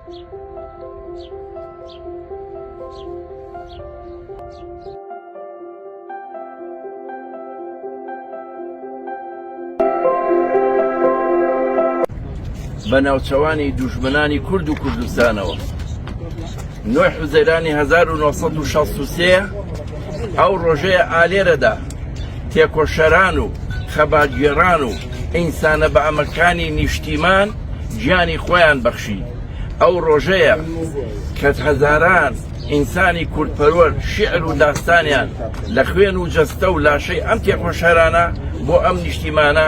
بە ناوچەوانی دوژمنانی کورد و کوردستانەوە نۆی حوزەیرانی 1963 ئەو ڕۆژەیە ئالێرەدا تێکۆشەران و خەباتگێڕان و ئینسانە بە ئەمەکانی نیشتیمان گیانی خۆیان بەخشی ئەو ڕۆژەیە کە هەزاران ئینسانی کوردپەروەر شیعر و داستانیان لە خوێن و جەستە و لاشەی ئەم تێکۆشەرانە بۆ ئەم نیشتیمانە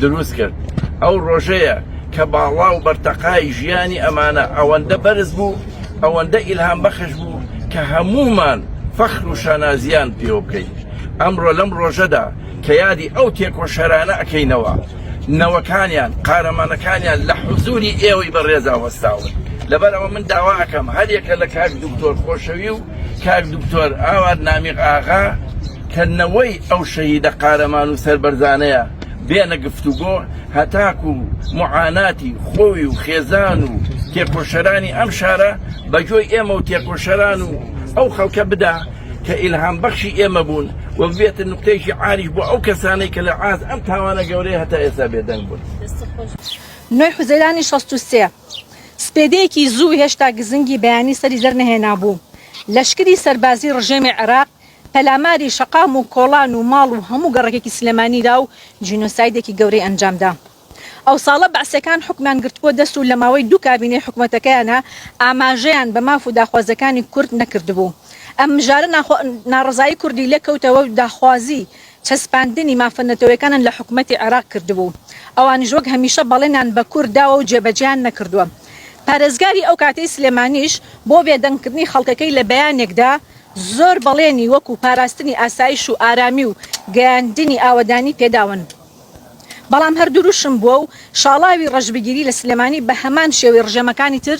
دروست کرد. ئەو ڕۆژەیە کە باڵا و بەرتەقای ژیانی ئەمانە ئەوەندە بەرز بوو، ئەوەندە ئیلهامبەخش بوو کە هەموومان فەخر و شانازییان پێوە بکەین. ئەمڕۆ لەم ڕۆژەدا کە یادی ئەو تێکۆشەرانە ئەکەینەوە، نەوەکانیان، قارەمانەکانیان لە حوزوری ئێوەی بەڕێزا وەستاون. لەبەر ئەوە من داوا ئەکەم هەریەکە لە کاک دکتۆر خۆشەوی و کاک دکتۆر ئاوات نامیق ئاغا کە نەوەی ئەو شەهیدە قارەمان و سەربەرزانەیە بێنە گفتوگۆ هەتاکو موعاناتی خۆی و خێزان و تێکۆشەرانی ئەم شارە بە گوێی ئێمە و تێکۆشەران و ئەو خەڵکە بدا کە ئیلهام بەخشی ئێمە بوون و ببێتە نوکتەیەکی عاریش بۆ ئەو کەسانەی کە لە عاز ئەم تاوانە گەورەیە هەتا ئێستا بێدەنگ بوون. نۆی حوزەیرانی 63، سپێدەیەکی زوو هێشتا گزنگی بەیانی سەری دەرنەهێنابوو، لەشکری سەربازی ڕژێمی عێراق پەلاماری شەقام و کۆڵان و ماڵ و هەموو گەڕەکێکی سلێمانی دا و جینۆسایدێکی گەورەی ئەنجامدا. ئەو ساڵە بەعسیەکان حوکمیان گرتبووە دەست و لە ماوەی دوو کابینەی حکومەتەکەیانا ئاماژەیان بە ماف و داخوازیەکانی کورد نەکردبوو. ئەم مژارە ناڕەزایی کوردی لێکەوتەوە و داخوازی چەسپاندنی مافە نەتەوەیەکانیان لە حکومەتی عێراق کردبوو. ئەوانیش وەک هەمیشە بەڵێنیان بە کورد داوە و جێبەجێیان نەکردووە. پارێزگاری ئەو کاتەی سلێمانیش بۆ بێدەنگکردنی خەڵکەکەی لە بەیانێکدا زۆر بەڵێنی وەکو پاراستنی ئاسایش و ئارامی و گەیاندنی ئاوەدانی پێداون. بەڵام هەر دروشم بووە و شاڵاوی ڕەشبگیری لە سلێمانی بە هەمان شێوەی ڕژێمەکانی تر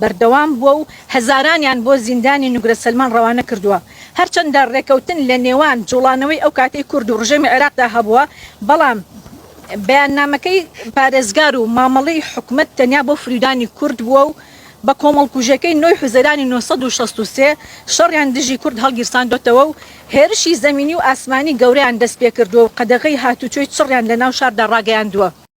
بەردەوام بووە و هەزارانیان بۆ زیندانی نوگرە سەلمان ڕەوانە کردووە. هەرچەندە ڕێکەوتن لە نێوان جوڵانەوەی ئەو کاتەی کورد و ڕژێمی عێراقدا هەبووە، بەڵام بەیاننامەکەی پارێزگار و مامەڵەی حکومەت تەنیا بۆ فریودانی کورد بووە و بە کۆمەڵکوژیەکەی نۆی حوزەیرانی 963 شەڕیان دژی کورد هەڵگیرساندۆتەوە و هێرشی زەمینی و ئاسمانی گەورەیان دەستپێکردووە و قەدەغەی هاتوچۆی چڕیان لەناو شاردا ڕاگەیاندووە.